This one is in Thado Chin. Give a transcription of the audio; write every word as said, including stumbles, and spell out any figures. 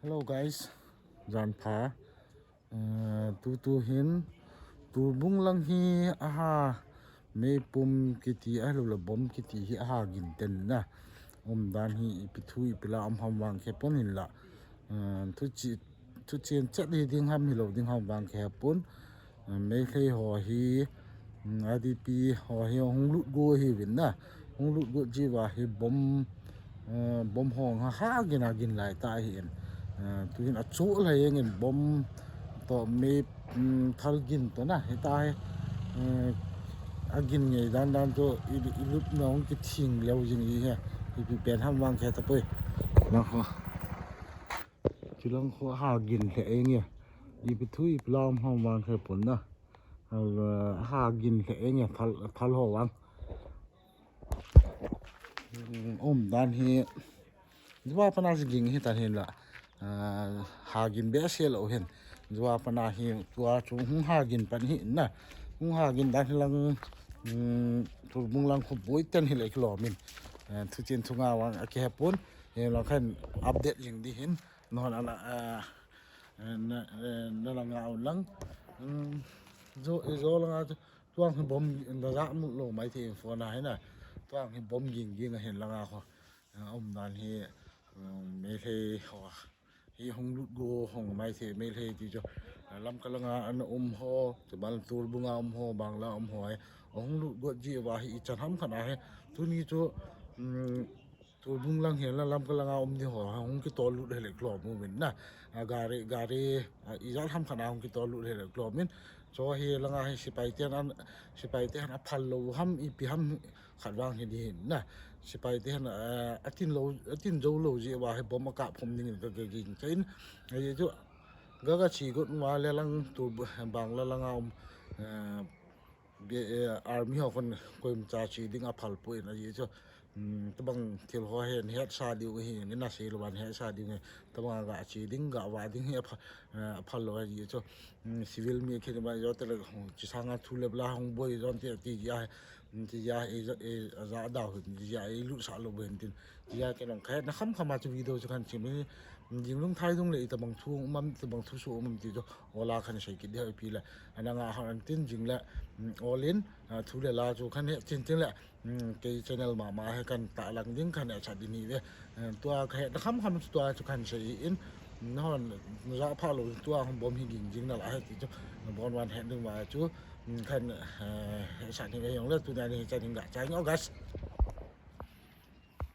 Hello guys, jan pha. Uh, tutu hin Turbung lang hi aha, meipum kiti ahilou le bomb kiti hi aha gin ten na. Umdan hi ipi thu ipi la um ham vang khe pon hin la. Uh, thu chi thu chen chet hi ding ham hilou ding ham vang khe pon. Uh, Meitei ho hi, um, I D P ho hi hung lut go hi vin na. Hung lut go ji va hi bomb, uh, bomb hong ha ha gin a gin lai ta hi in. Uh, tu hin a chu lai eng in bomb to me, um, thal gin to na hi ta hi. Uh, a gin ngei dan dan to i, i lut na hung ki thing leo jing i he. Ipi pen ham vang khe ta poi. Na ho. Chulang ho ha gin le eng e. Ipi thu ipi la um ham vang khe pon na. Ha gin le eng e thal, thal ho vang. Um, dan hi. Jua pana si ging hi tan hin la. Uh, ha gin be se lo hin. Jua pana hi tua chu hung ha gin pan hi na. Hung ha gin dan hi lang, um, Turbung lang khu boi ten hi le kilo min. Uh, thu chen thu nga vang a ki he pon. Hi lang khan update jing di hin. Non ana, uh, na, na lang a lang. Um, jo, jo lang a Tuang hi bomb na ja mu lo mai thei phone a hi na. Tuang hi bomb ging ging a hin langa ho. Um, dan hi, um, Meitei ho. Hi hung lut go hong mai thei Meitei ti jo. Lamka langa ana um ho, Turbung a um ho, Bangla um ho ai. Hung lut go ji va hi i chan ham khan a hi. Tuni chu, um, Turbung lang hi la Lamka langa um ni ho hung ki tol lut he le klo mu min na. A gari, gari, a i jal ham khan a hung ki tol lut he le klo min. Cho hi langa hi sipai ten an, sipai ten a phal lo ham ipi ham khat vang hi di hin na. Sipai ten, eh, a tin lo, a tin jo lo ji va hi bomb a ka phom ding in ka ke ging ka in. Ai chu ga ga chi got ma le lang tu Bangla langa um, eh, Be, eh, army ho kon koim cha chi ding a phal poi na ji chu. Um, tabang thil ho hen het sa diu hi, ni na sei lo ban het sa diu hi. Tabang ga chi ding ga va ding hi a pha, eh, a phal lo ji chu. Um, civil mi khin ba jo te le chi sanga thu le bla hong boi jon te ti ja, um, ti ja e, e, ja da hu, ti ja e lu sa lo ben tin. Ti ja ke nong khe na kham kham a chu video chu kan chi mi. Jing lung thai dung le i tabang thu um am, tabang thu su um am ti chu. Ola khan sei kit dia pi le. Ana nga han tin jing le, um, all in, uh, thu le la chu khan he chin chin le, um, kei channel ma ma he kan ta lang ding khan he cha din hi ve. Uh, tua kha he kham kham tua chu khan sei in, um, non ja pha lo tua hom bom hi ging jing na la he ti chu. Bon wan he ding ma chu, um, khan, uh, he cha ni ve yong le tu na ni cha ding ga cha ni August.